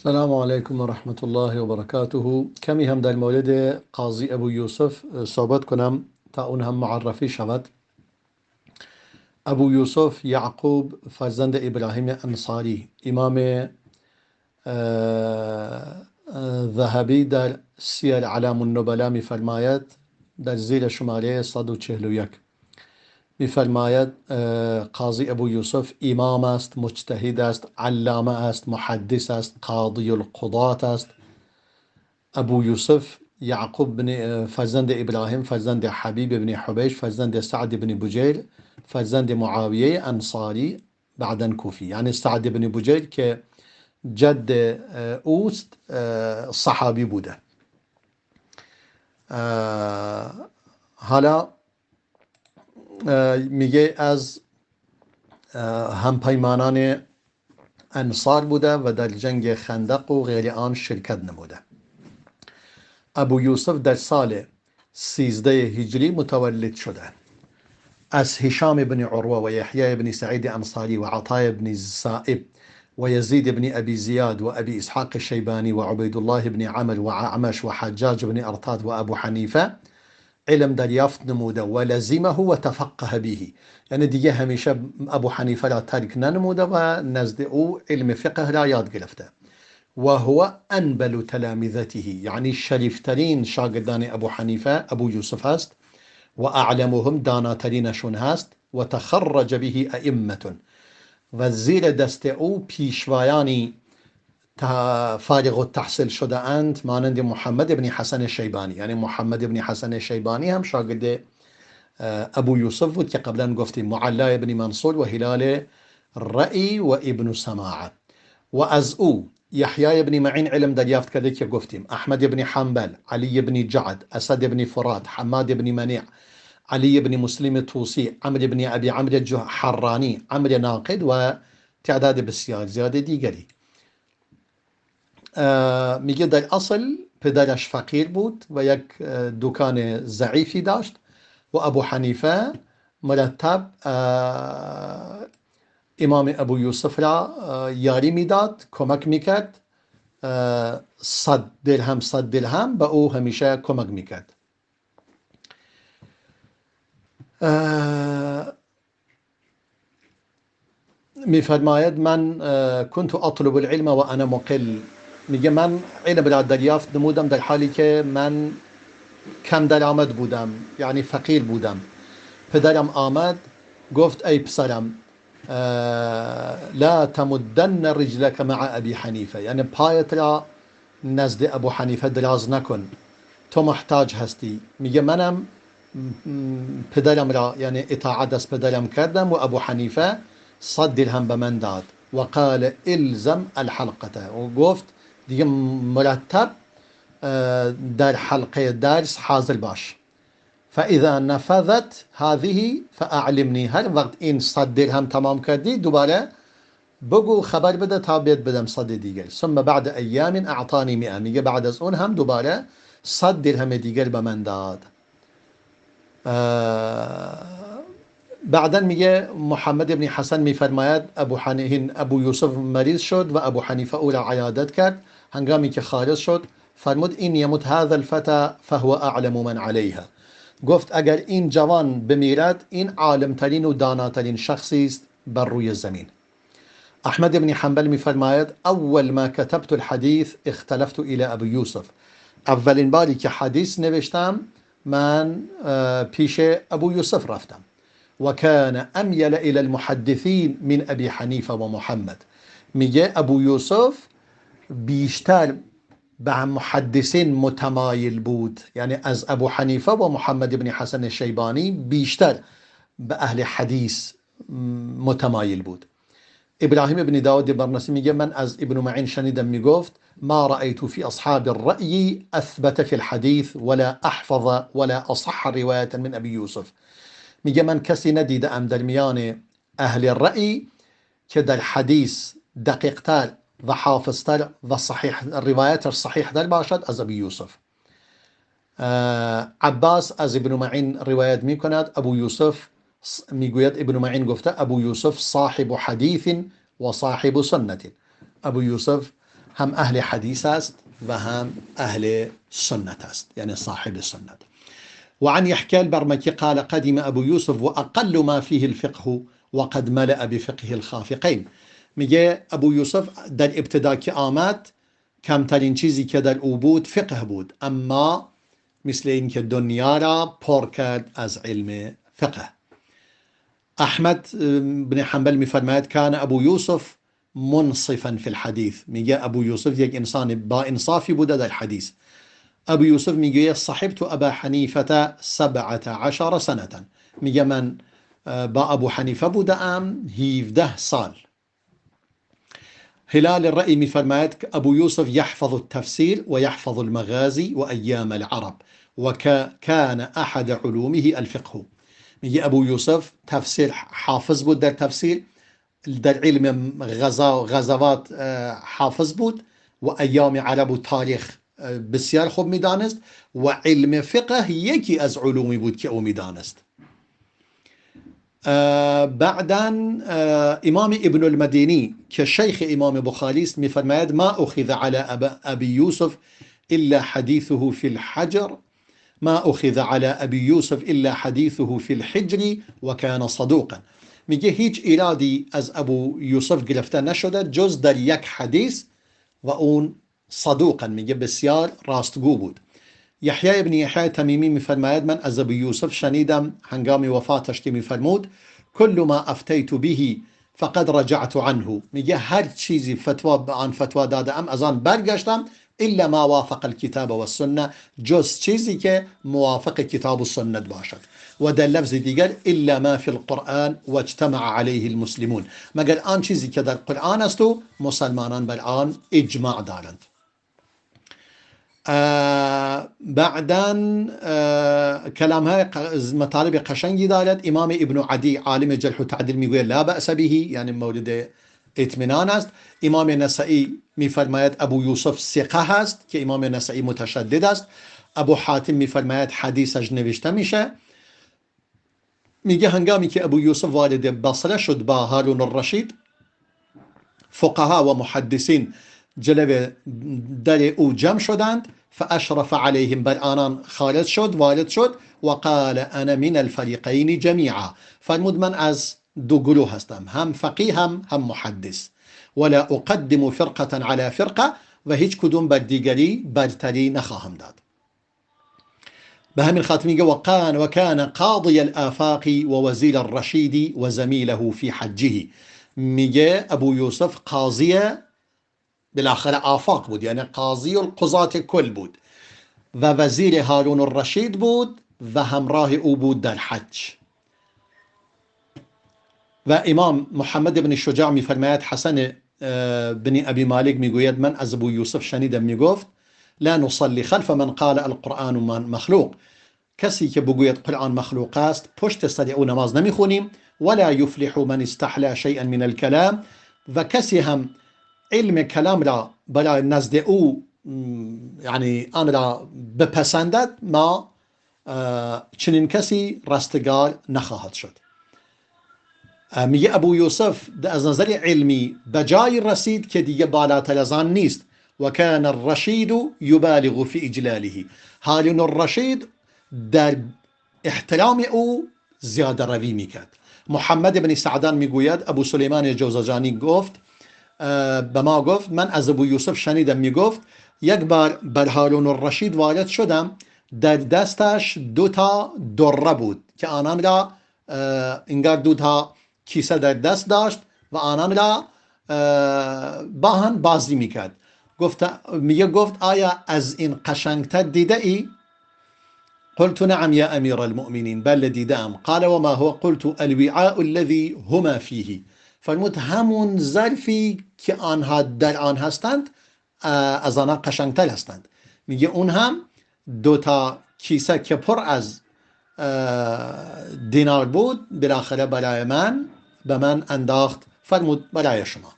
سلام علیکم و رحمت الله و برکاته. کمی هم در مورد قاضی ابو یوسف صحبت کنم تا اون هم معرفی شود. ابو یوسف یعقوب فرزند ابراهیم انصاری، امام ذهبی در سیر اعلام النبلا میفرماید در زیر شماره 141 میفرماید قاضی ابو یوسف امام است، مجتهد است، علامه است، محدث است، قاضی القضات است. ابو یوسف یعقوب بن فرزند ابراهیم، فرزند حبیب بن حبیش، فرزند سعد بن بجیل، فرزند معاویه انصاری بعدا کوفی. یعنی سعد بن بجیل که جد اوست صحابی بوده. حالا میگه از همپیمانان انصار بوده و در جنگ خندق و غیر آن شرکت نموده. ابو یوسف در سال 13 هجری متولد شده. از هشام بن عروه و یحیی بن سعید انصاری و عطای بن سائب و یزید بن ابی زیاد و ابی اسحاق الشیبانی و عبید الله بن عمر و اعمش و حجاج بن ارطاد و ابو حنیفه علم دریافت نموده و لزمه و تفقه به. یعنی دیگه همیشه ابو حنیفه را ترک ننموده و نزد او علم فقه را یاد گرفته. و هو انبل تلامذته، یعنی شریفترین شاگردان ابو حنیفه ابو یوسف است و اعلمهم، داناترینشون هست. و تخرج به ائمه، و زیر دست او پیشوایانی فارغ التحصیل شده اند، مانند محمد بن حسن شیبانی. یعنی محمد بن حسن شیبانی هم شاگرد ابو یوسف بود که قبلا گفتیم، معلی بن منصور و هلال رأی و ابن سماعه. و از او یحیی بن معین علم دریافت کرده که گفتیم، احمد بن حنبل، علی بن جعد، اسد بن فرات، حماد بن منیع، علی بن مسلم طوسی، عمرو بن ابی عمرو حرانی، عمرو ناقد و تعداد بسیار زیاد دیگری. میگه در اصل پدرش فقیر بود و یک دکان ضعیفی داشت و ابو حنیفه مرتب امام ابو یوسف را یاری میداد، کمک میکرد، 100 درهم 100 درهم به او همیشه کمک میکرد. میفرماید من كنت اطلب العلم و انا مقل. میگه من علم را دریافت نمودم در حالی که من کم درآمد بودم، یعنی فقیر بودم. پدرم آمد گفت ای پسرم لا تمدن رجلك مع ابی حنیفه، یعنی پایت را نزد ابو حنیفه دراز نکن، تو محتاج هستی. میگه منم پدرم را یعنی اطاعت از پدرم کردم و ابو حنیفه 100 درهم به من داد. و قال الزم الحلقه، و گفت دیگه مرتب در حلقه درس حاضر باش. فاذا نفذت هذه فاعلمني، هر وقت این 100 درهم تمام کردی دوباره بگو خبر بده تا بیت بدم 100 دیگر. ثم بعد ایام اعطانی 100، میگه بعد از اون هم دوباره 100 درهم دیگر به من داد. بعدا میگه محمد بن حسن میفرماید ابو یوسف مریض شد و ابو حنیفه او را عیادت کرد. هنگامی که خارج شد فرمود این یموت هذا الفتى فهو اعلم من علیها. گفت اگر این جوان بمیرد این عالمترین و داناترین شخصی است بر روی زمین. احمد بن حنبل میفرماید اول ما كتبت الحديث اختلفت الى ابو یوسف. اولین باری که حدیث نوشتم من پیش ابو یوسف رفتم. وكان أميل إلى المحدثين من أبي حنيفة ومحمد. میگه ابو یوسف بیشتر به محدثین متمایل بود، یعنی از ابو حنیفه و محمد بن حسن شیبانی بیشتر به اهل حدیث متمایل بود. ابراهیم بن داود برنسی میگه من از ابن معین شنیدم میگفت ما رأيت في أصحاب الرأي أثبت في الحديث ولا أحفظ ولا أصح رواية من أبي يوسف. میگه من کسی ندیدم در میان اهل الرأی که در حدیث دقیقتر و حافظتر و صحیح روایت صحیح در باشد از ابی یوسف. عباس از ابن معین روایت میکند ابو یوسف میگوید ابن معین گفته ابو یوسف صاحب حدیث و صاحب سنت. ابو یوسف هم اهل حدیث است و هم اهل سنت است، یعنی صاحب سنت. وعن يحكى البرمكي قال قدم أبو يوسف وأقل ما فيه الفقه وقد ملأ بفقه الخافقين. میگه ابو یوسف در ابتدا که آمد کمترین چیزی که در او بود فقه بود، اما مثل این که دنیا را پر کرد از علم فقه. احمد بن حنبل میفرماید کان ابو یوسف منصفا فی الحدیث. میگه ابو یوسف یک انسان با انصافی بوده در حدیث. ابو یوسف میگه صحبت ابا حنیفه 17 سنه. میگه من با ابو حنیفه بودم 17 سال. هلال الرأي میفرماید ابو یوسف يحفظ التفسير ويحفظ المغازي وأيام العرب وكان أحد علومه الفقه. میگه ابو یوسف تفسیر حافظ بود، در تفسیر، در علم غزوات حافظ بود و ایام عرب و تاریخ بسیار خوب میدانست و علم فقه یکی از علومی بود که او میدانست. بعدا امام ابن المدینی که شیخ امام بخاری است میفرماید ما اخذ على ابي يوسف الا حديثه في الحجر، ما اخذ على ابي يوسف الا حديثه في الحجر وكان صدوقا. میگه هیچ ایرادی از ابو یوسف گرفته نشده جز در یک حدیث و اون صدوقا، میگه بسیار راستگو بود. یحیی ابن یحیی تمیمی میفرماید من از ابو یوسف شنیدم هنگام وفاتش که میفرمود كل ما افتیت به فقد رجعت عنه. میگه هر چیزی فتوا به آن فتوا داده ام از آن برگشتم، الا ما وافق الكتاب والسنه، جز چیزی که موافق کتاب و سنت باشد. و در لفظ دیگر الا ما فی القرآن واجتمع علیه المسلمون، مگر آن چیزی که در قرآن است و مسلمانان بر آن اجماع دارند. بعدا کلام های مطالب قشنگی دارد. امام ابن عدی عالم جرح و تعدیل میگوید لا بأس به، یعنی مورد اطمینان است. امام نسائی میفرماید ابو یوسف ثقه است که امام نسائی متشدد است. ابو حاتم میفرماید حدیثش نوشته میشه. میگه هنگامی که ابو یوسف وارد بصره شد با هارون الرشید، فقها و محدثین جلو در او جمع شدند. فأشرف عليهم، بر آنان خارج شد، وارد شد. وقال أنا من الفريقين جميعا، فرمود من از دو گروه هستم، هم فقیه هم محدث. ولا أقدم فرقة على فرقة، و هیچ کدوم بر دیگری برتری نخواهم داد. به همین خاطر میگه وكان قاضي الآفاق ووزير الرشيد وزميله في حجه. میگه ابو یوسف قاضی بالاخره آفاق بود، یعنی قاضی القضات کل بود و وزیر هارون الرشید بود و همراه او بود در حج. و امام محمد بن شجاع میفرماید حسن بن ابی مالک میگوید من از ابو یوسف شنیدم میگفت لا نصلي خلف من قال القرآن مخلوق، کسی که بگوید قرآن مخلوق است پشت سر او نماز نمیخونیم. ولا يفلح من استحلى شيئا من الكلام، و کسی هم علم کلام را برای نزد او یعنی آن را بپسندد، ما چنین کسی رستگار نخواهد شد. میگه ابو یوسف از نظر علمی به جای رسید که دیگه بالاتر از آن نیست. وكان الرشید یبالغ فی اجلاله، هارون الرشید در احترام او زیاده روی میکرد. محمد بن سعدان میگوید ابو سلیمان جوزجانی گفت به ما گفت من از ابو یوسف شنیدم میگفت یک بار بر هارون الرشید وارد شدم، در دستش دو تا دره بود که آنان را انگار دو تا کیسه در دست داشت و آنان را با هم بازی میکرد. گفت، میگه گفت آیا از این قشنگتر دیده ای؟ قلت نعم يا أمير المؤمنين، بله دیدم. قال وما هو؟ قلت الوعاء الذي هما فيه. فرمود همون ظرفی که آنها در آن هستند از آنها قشنگتر هستند. میگه اون هم دو تا کیسه که پر از دینار بود بالاخره برای من به من انداخت، فرمود برای شما.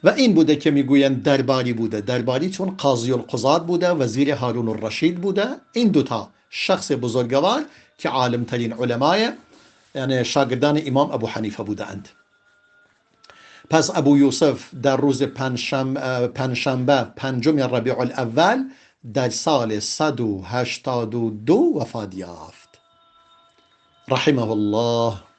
و این بوده که میگویند درباری بوده. درباری چون قاضی القضات بوده، وزیر هارون الرشید بوده. این دوتا شخص بزرگوار که عالمترین علمای یعنی شاگردان امام ابو حنیفه بودند. پس ابو یوسف در روز پنجشنبه پنجم ربیع الاول در سال 182 وفات یافت. رحمه الله.